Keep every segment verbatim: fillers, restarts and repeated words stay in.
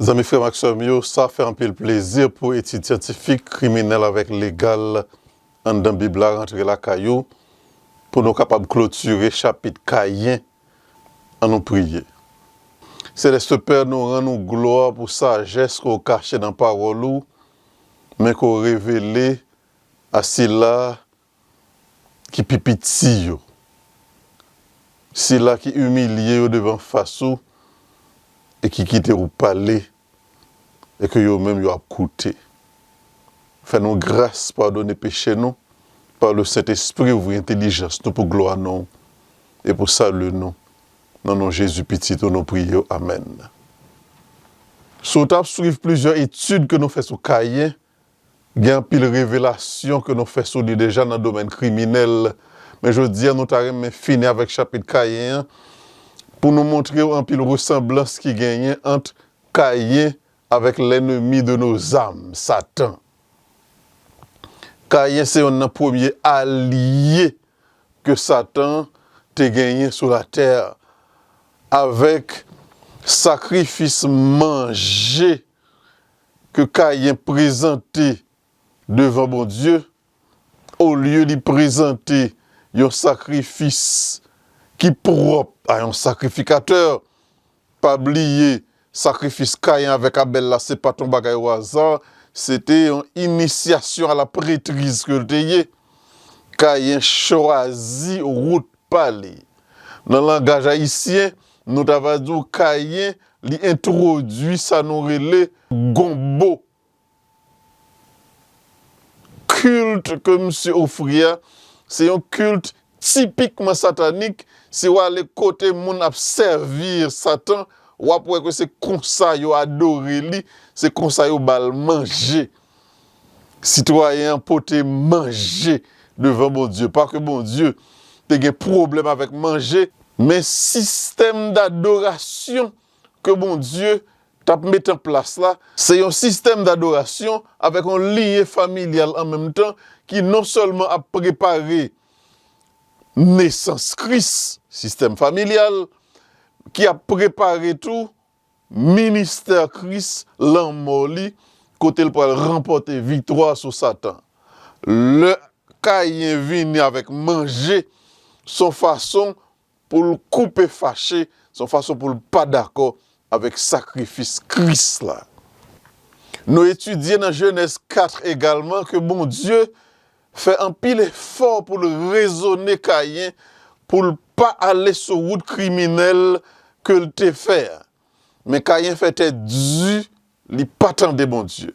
Zanmi, frè m ak sè m yo, sa fè anpil plezi pou etid syantifik, kriminèl avèk legal anndan Bib la rantre lakay ou, pou nou kapab klotire chapit Kayen. Ann nou priye. Selès Pè, nou rann ou glwa pou sajès ke w kache nan pawòl ou, men ke w revele a sila ki pi piti yo, sila ki imilye yo devan fas ou e ki kite w pale, e ke yo menm yo ap koute. Fè nou gras, padone peche nou, pa le Sentespri, ouvri entèlijans nou pou glwa non w e pou sali nou. Nan non Jezi Pitit ou nou priye w. Amèn. Si w t ap swiv plizyè etid ke nou fè sou Kayen, gen anpil revelasyon ke nou fè sou li deja nan domèn kriminèl. Men jodi a, nou ta renmen fini avèk chapit Kayen an pou nou montre w anpil resanblans ki genyen ant Kayen avèk lènmi de nos âmes, Satan. Kayen se yonn nan premye alye ke Satan te genyen sou latè avèk sakrifis manje ke Kayen prezante devan Bondye, olye li prezante yon sakrifis ki pwòp a yon sakrifikatè. Pa bliye, sakrifis Kayen avèk Abèl la, se pa t yon bagay o aza, se te yon inisyasyon a la prètriz ke l te ye. Kayen chwazi wout pa li. Nan langaj ayisyen, nou ta va di w Kayen, li entwodui sa nou rele gonbo. Kilt ke misye ofri a, se yon kilt tipikman satanik. Si w ale kote moun ap sèvi Satan, w ap wè ke se konsa yo adore li, se konsa yo ba l manje. Sitwayen an pote manje devan Bondye. Pa ke Bondye te gen pwoblèm avèk manje, men sistèm dadorasyon ke Bondye t ap mete an plas la, se yon sistèm dadorasyon avèk yon linye familyal an menm tan ki non sèlman ap prepare nesans Kris, sistèm familyal, ki ap prepare tou ministè Kris, lanmò li, kote l pral ranpòte viktwa sou Satan. Lè Kayen vini avèk manje, s on fason pou l koupe fache, s on fason pou l pa dakò avèk sakrifis Kris la. Nou etidye nan Jenèz kat egalman ke Bondye fè anpil efò pou l rezone Kayen, pou l pa ale sou wout kriminèl ke l te fè a. Men Kayen fè tèt di, li pa tande Bondye.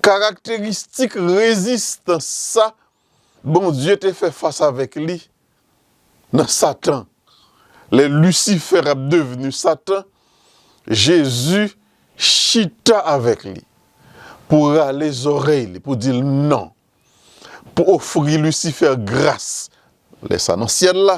Karakteristik rezistans sa Bondye te fè fas avèk li nan Satan. Lè Lisifè ap devni Satan, Jezi chita avèk li pou rale zòrèy li, pou di l non, pou ofri Lisifè gras. Lè sa nan syèl la,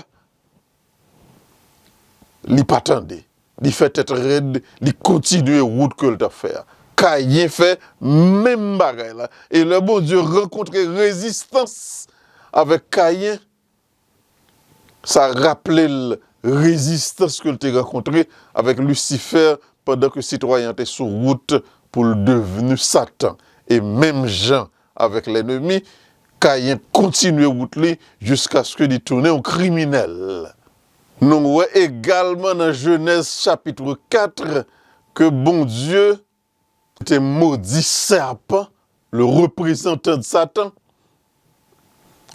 li pa tande. Li fè tèt rèd, li kontinye wout ke l t ap fè a. Kayen fè menm bagay la. E lè Bondye rankontre rezistans avèk Kayen, sa raple l rezistans ke l te rankontre avèk Lisifè pandan ke sitwayen an te sou wout pou l devni Satan. E menm jan avèk lènmi, Kayen kontinye wout li jiskaske li tounen yon kriminèl. Nou wè egalman nan Jenèz chapit kat ke Bondye te modi sèpan, le reprezantan de Satan.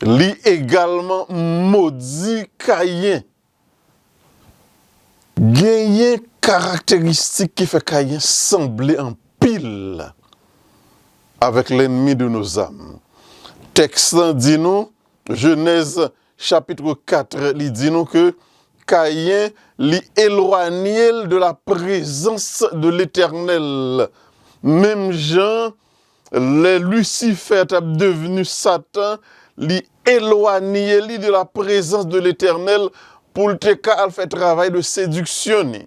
Li egalman modi Kayen. Genyen karakteristik ki fè Kayen sanble anpil avèk lènmi de nos âmes. Tèks lan di nou, Jenèz chapit kat, li di nou ke Kayen, li elwanye l de la prezans de Letènèl. Menm jan, lè Lisifè t ap devni Satan, li elwanye li de la prezans de Letènèl pou l te ka al fè travay de sediksyon ni.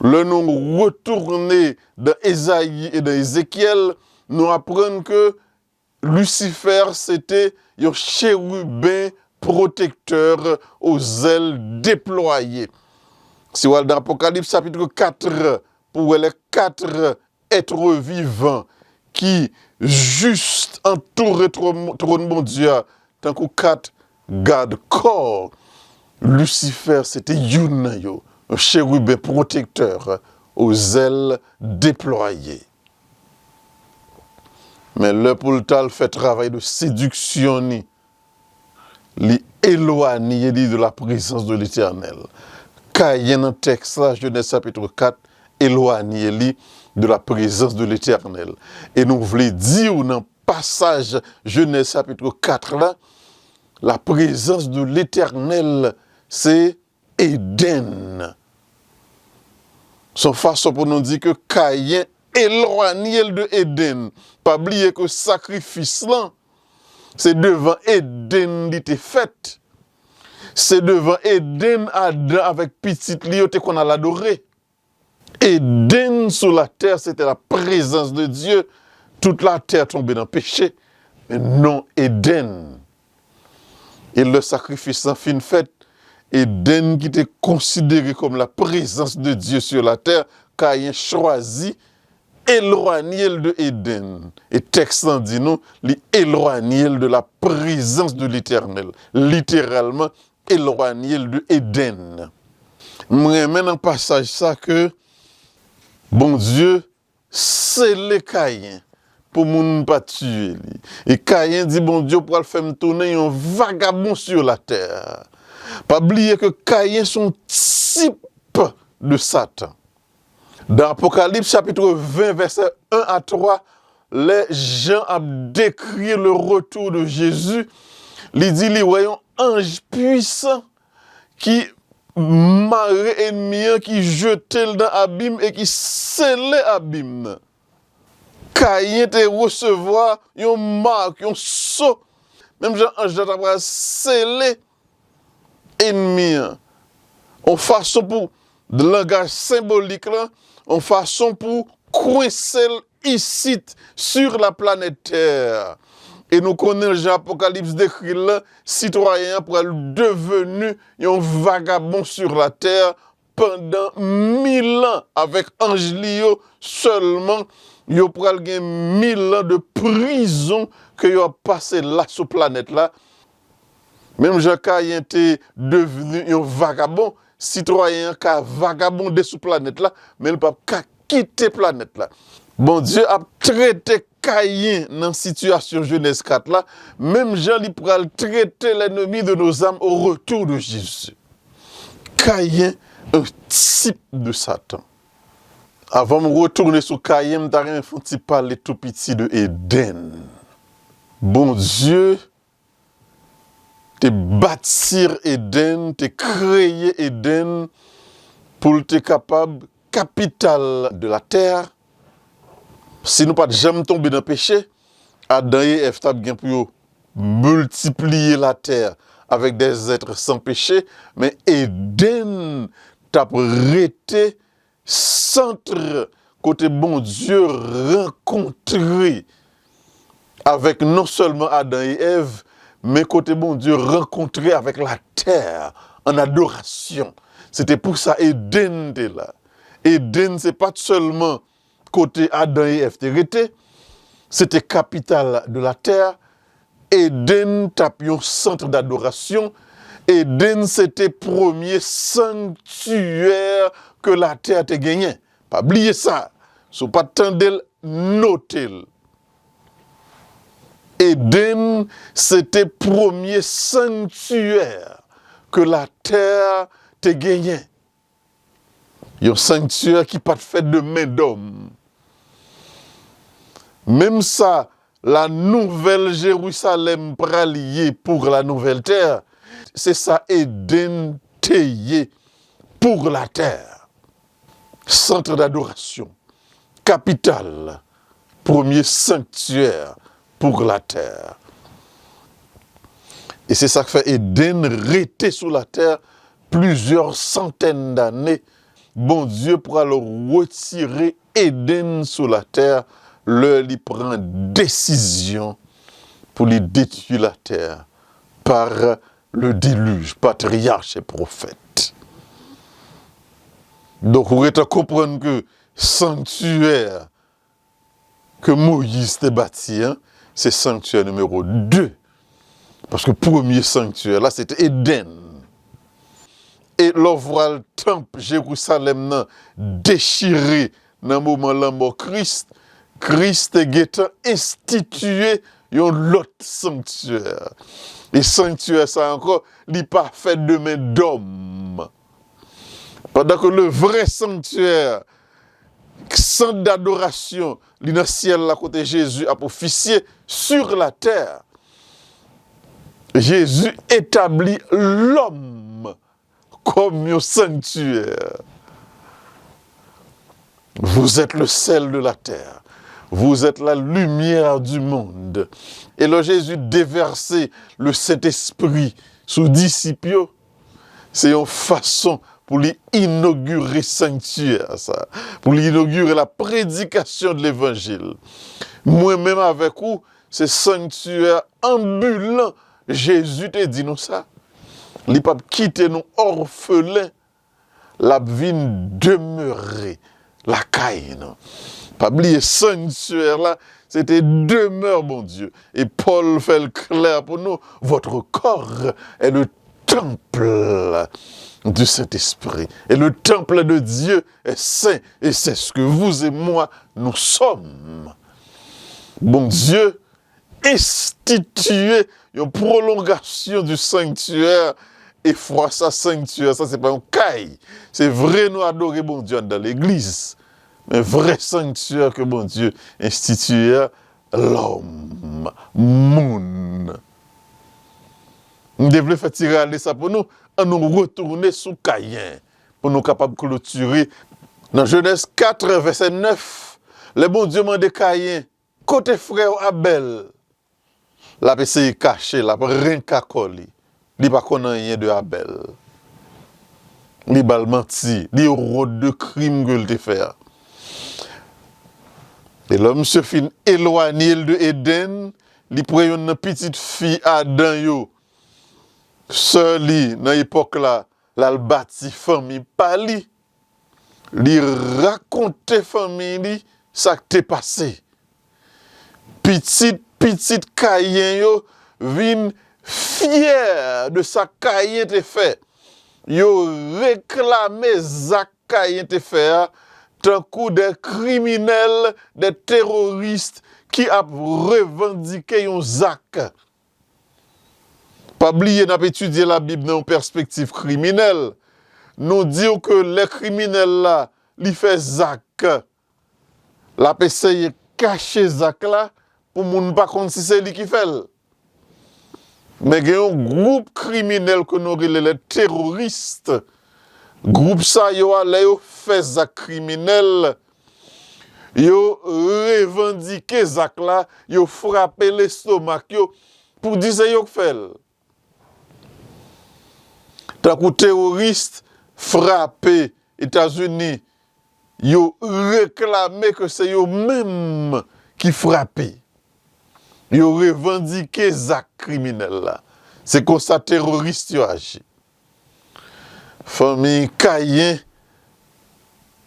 Lè nou retounen dan Ezayi e dan Ezekyèl, nou aprann ke Lisifè se te yon cheriben pwotektè o zèl deplwaye. Si w al nan Apokalips chapit kat, pou wè les quatre êtres vivants ki jis antoure twòn, twòn Bondye a, tankou kat gad kò. Lisifè se te youn nan yo, yon cheriben pwotektè aux ailes déployées. Men lè pou l t al fè travay de séduction ni, li elwanye li de la présence de l'Éternel. Kayen nan tèks la, Genèse chapitre quatre, elwanye li de la présence de l'Éternel. E nou vle di w nan pasaj Genèse chapitre quatre la, la présence de l'Éternel, se Eden. Se yon fason pou nou di ke Kayen elwanye l de Eden. Pa bliye ke sakrifis lan, se devan Eden li te fèt. Se devan Eden Adan avèk pitit li yo te konn al adore. Eden sou latè, se te la prezans de Dye. Tout latè tonbe nan peche, men non Eden. E lè sakrifis lan fin fèt, Eden ki te konsidere kòm la prezans de Dye sou latè, Kayen chwazi elwanye l de Eden. E tèks lan di nou, li elwanye l de la prezans de Letènèl. Literalman, elwanye l de Eden. M renmen nan pasaj sa ke Bondye sele Kayen pou moun pa tiye li. E Kayen di, Bondye pral fè m tounen yon vagabon sou latè. Pa bliye ke Kayen se yon tip de Satan. Dans Apocalypse chapitre vingt, verset un à trois, lè Jan ap dekri le retour de Jésus, li di li wè yon anj pwisan ki mare enmi an, ki jete l nan abim e ki sele abim nan. Kayen te resevwa yon mak, yon so, menm jan anj la ta pral sele enmi an. Yon fason pou, langaj senbolik lan, yon fason pou kwense l isit, sur la planète Terre. E nou konnen jan Apokalips dekri l lan, sitwayen an pral deveni yon vagabon sur la terre pandan mil an, avèk anj li yo sèlman, yo pral gen mil an de prizon ke yo ap pase la sou planèt la. Menm jan Kayen te devni yon vagabon, sitwayen an ka vagabonde sou planèt la, men l p ap ka kite planèt la. Bondye ap trete Kayen nan sitiyasyon Jenèz kat la, menm jan li pral trete lènmi de nos âmes au retour de Jésus. Kayen, un type de Satan. Avan m retounen sou Kayen, m ta renmen fè yon ti pale tou piti de Eden. Bondye te bati Eden, te kreye Eden pou l te kapab kapital de la terre. Si nou pa t janm tonbe nan peche, Adan e Èv t ap gen pou yo miltipliye latè avèk des êtres sans péché, men Eden t ap rete sant kote Bondye rankontre avèk non sèlman Adan e Èv, men kote Bondye rankontre avèk latè an adorasyon. Se te pou sa Eden te la. Eden se pa t sèlman kote Adan e Èv te rete, se te kapital de latè. Eden t ap yon sant dadorasyon. Eden se te premye sanktiyè ke latè te genyen. Pa bliye sa. Si w pa t tande l, note l. Eden se te premye sanktiyè ke latè te genyen. Yon sanktiyè ki pa t fèt de men dòm. Menm sa la nouvèl Jerusalem pral ye pour la nouvelle terre, se sa Eden te ye pour la terre. Centre d'adoration, capitale, premier sanctuaire pour la terre. E se sa k fè Eden rete sou latè plizyè santèn dane. Bondye pral retire Eden sou latè lè li pran desizyon pou li detwi latè par le déluge, patriarche et prophète. Donk, ou gentan konprann ke sanktiyè ke Moyiz te bati an, se sanktiyè nimewo de. Paske premye sanktiyè la, se te Edenn. E lè w vwal tanp Jerusalèm nan dechire nan moman lanmò Kris, Kris te gentan enstitiye yon lòt sanktiyè. E sanktiyè sa ankò, li pa fè de men dòm. Pandan ke le vrè sanktiyè, sant dadorasyon, li nan syèl la kote Jezi ap ofisye sur la terre. Jezi etabli lòm kòm yon sanktiyè. Vous êtes le sel de la terre. Vous êtes la lumière du monde. E lè Jezi devèse le Sentespri sou disip yo, se yon fason pou li inogire sanktiyè sa, pou li inogire la prédication de l'évangile. Mwen menm avèk ou, se sanktiyè anbilan. Jezi te di nou sa. Li p ap kite nou òfelen. L ap vin demere lakay nou. Pa bliye, sanktiyè la, se te demè Bondye. E Pòl fè l klè pou nou, votre corps est le temple du Saint-Esprit. Et le temple de Dieu est saint, et c'est ce que vous et moi, nous sommes. Bondye enstitiye yon prolongasyon du sanctuaire. E fwa sa, sanktyè sa, se pa yon kay. Se vre, nou adore Bondye anndan legliz. Men vrè sanktyè ke Bondye enstitiye a, lòm, moun. M te vle fè ti rale sa pou nou. Ann nou retounen sou Kayen pou nou kapab klotire. Nan Jenèz kat, vèsè nèf, lè Bondye mande Kayen, kote frè w Abèl? L ap eseye kache, l ap renka kò li. Li pa konn anyen de Abèl. Li ba l manti, li wont de krim ke l te fè a. E lè misye fin elwanye l de Edenn, li pran yonn nan pitit fi Adan yo, sè li nan epòk la, l al bati fanmi pa li. Li rakonte fanmi li sa k te pase. Pitit pitit Kayen yo vin fyè de sa Kayen te fè. Yo reklame zak Kayen te fè a tankou de kriminèl, de teworis ki ap revandike yon zak. Pa bliye, n ap etidye Labib nan yon pèspektiv kriminèl. Nou di w ke lè kriminèl la, li fè zak, l ap eseye kache zak la pou moun pa konn si se li ki fè l. Men gen yon gwoup kriminèl ke nou rele les terroristes. Gwoup sa yo a, lè yo fè zak kriminèl, yo revandike zak la, yo frape lestomak yo pou di se yo k fè l. Tankou teworis frape Etazini, yo reklame ke se yo menm ki frape. Yo revandike zak kriminèl la. Se konsa teworis yo aji. Fanmi Kayen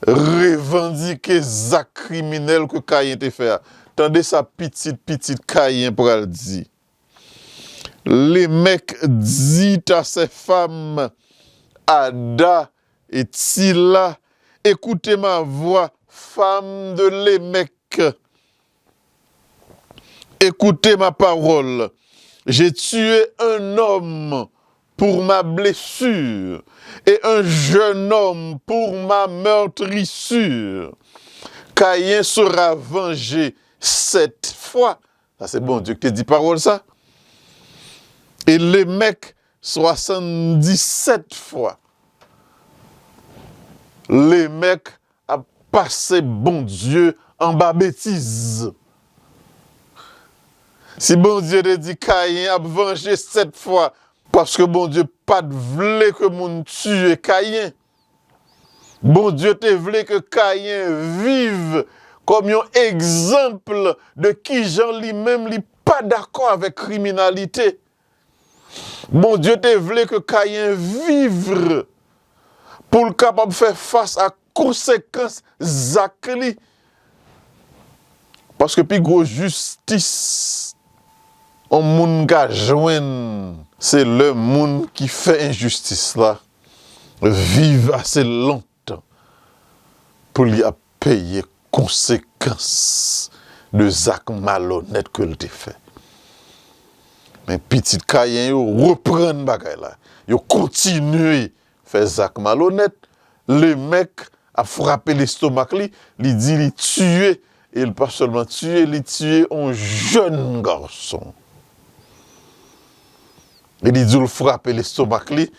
revandike zak kriminèl ke Kayen te fè a. Tande sa pitit pitit Kayen pral di. Lemèk dit à ses femmes, Ada et Sila, écoutez ma voix, femmes de Lémec. Écoutez ma parole. J'ai tué un homme pour ma blessure et un jeune homme pour ma meurtrissure. Kayen sera vengé sept fois. Sa se Bondye ki te di pawòl sa. E Lemèk swasanndisèt fwa. Lemèk ap pase Bondye anba betiz. Si Bondye te di Kayen ap vanje sèt fwa, paske Bondye pa t vle ke moun tiye Kayen. Bondye te vle ke Kayen viv kòm yon egzanp de kijan li menm li pa dakò avèk kriminalite. Bondye te vle ke Kayen viv pou l kapab fè fas ak konsekans zak li. Paske pi gwo jistis yon moun ka jwenn, se lè moun ki fè enjistis la viv ase lontan pou li ap peye konsekans de zak malonèt ke l te fè. Men pitit Kayen yo reprann bagay la. Yo kontinye fè zak malonèt. Lemèk ap frape lestomak li, li di li tiye, e l pa sèlman tiye, li tiye yon jèn gason. E li di w l frape lestomak li,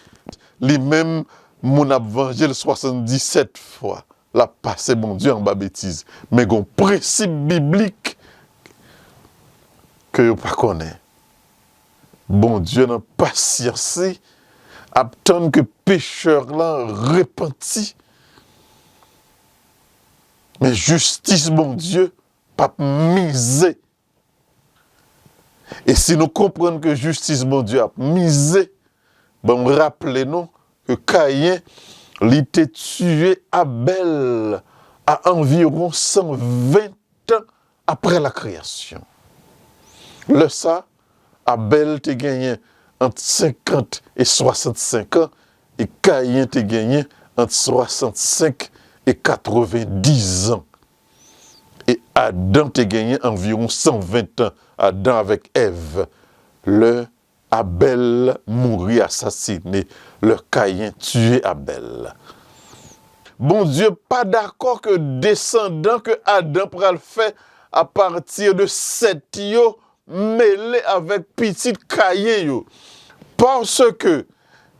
li menm, moun ap vanje l swasanndisèt fwa. L ap pase Bondye anba betiz. Men gon prensip biblik ke yo pa konnen. Bondye nan pasyans li ap tann ke pechè lan repanti. Men jistis Bondye p ap mize. E si nou konprann ke jistis Bondye ap mize, ban m raple nou ke Kayen, li te tiye Abèl a anviwon san ven tan apre lakreyasyon. Lè sa, Abèl te genyen ant senkant e swasannsenk an, e Kayen te genyen ant swasannsenk e katrevendiz an. E Adan te genyen anviwon san ven tan, Adan avèk Èv, lè Abèl mouri asasine, lè Kayen tiye Abèl. Bondye pa dakò ke desandan ke Adan pral fè apati de Sèt yo mele avèk pitit Kayen yo. Paske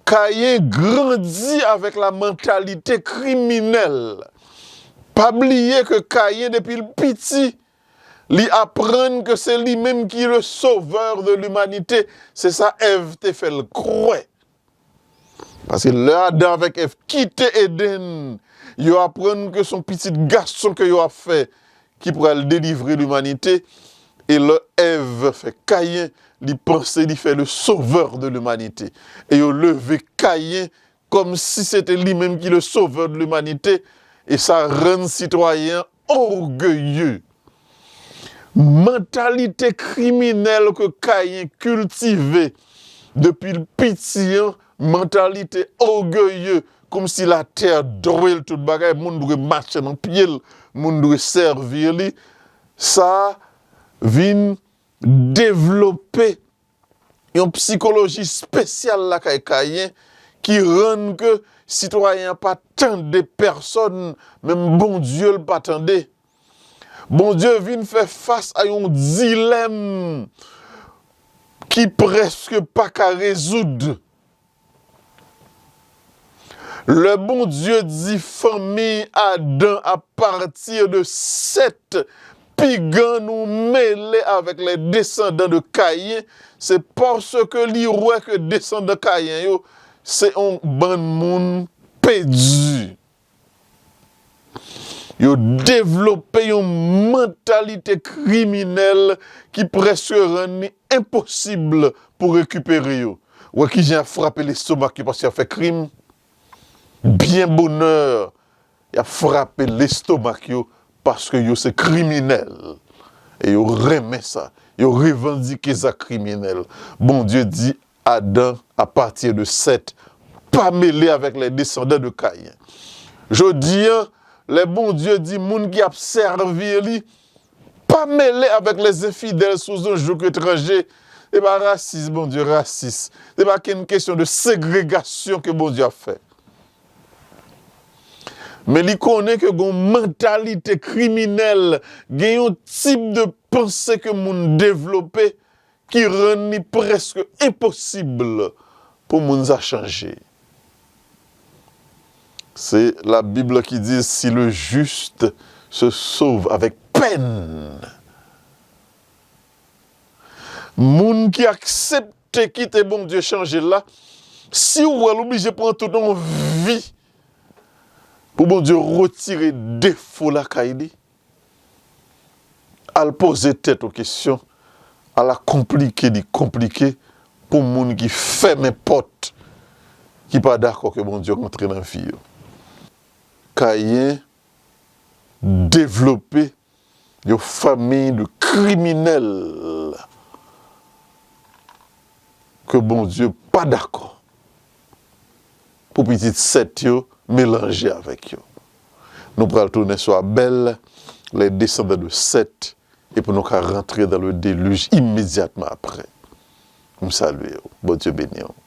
Kayen grandi avèk la mantalite kriminèl. Pa bliye ke Kayen, depi l piti, li aprann ke se li menm ki le sauveur de l'humanité. Se sa Èv te fè l kwè. Paske lè Adan avèk Èv kite Edenn, yo aprann ke se yon pitit gason ke yo ap fè ki pral delivre limanite. E lè Èv fè Kayen, li panse li fè le sauveur de l'humanité. E yo leve Kayen kòmsi se te li menm ki le sauveur de l'humanité. E sa rann sitwayen an ògeye. Mantalite kriminèl ke Kayen kiltive depi l piti an, mantalite ògeye, kòmsi latè dwe l tout bagay, moun dwe mache nan pye l, moun dwe sèvi li, sa vin devlope yon sikoloji espesyal lakay Kayen ki rann ke sitwayen an pa tande pèsòn, menm Bondye l pa tande. Bondye vin fè fas a yon dilèm ki prèske pa ka rezoud. Lè Bondye di fanmi Adan apati de Sèt, piga nou mele avèk les descendants de Caïn, se paske li wè ke desandan Kayen yo se yon bann moun pèdi. Yo devlope yon mantalite kriminèl ki prèske rann li enposib pou rekipere yo. Wè kijan y ap frape lestomak yo paske y ap fè krim. Byen bonè, y ap frape lestomak yo paske yo se kriminèl. E yo renmen sa. Yo revandike zak kriminèl. Bondye di Adan, apati de Sèt, pa mele avèk les descendants de Caïn. Jodi an, lè Bondye di moun ki ap sèvi li, pa mele avèk les infidèles sous un joug étranger, se pa rasis Bondye rasis. Se pa kenn kesyon de segregasyon ke Bondye ap fè. Men li konnen ke gon mantalite kriminèl, gen yon tip de panse ke moun devlope ki rann li prèske enposib pou moun sa chanje. Se la Bible qui dit, si le juste se sauve avec peine. Moun ki aksepte kite Bondye chanje l la, si w wè l oblije pran tout yon vi pou Bondye retire defo lakay li, al poze tèt ou kesyon, ala konplike li konplike pou moun ki fèmen pòt, ki pa dakò ke Bondye rantre nan vi yo. Kayen devlope yon fanmi de kriminèl ke Bondye pa dakò pou pitit Sèt yo melanje avèk yo. Nou pral tounen sou Abèl, les descendants de Seth, e pou nou ka rantre dans le déluge imedyatman apre. M salye w. Bondye beni w.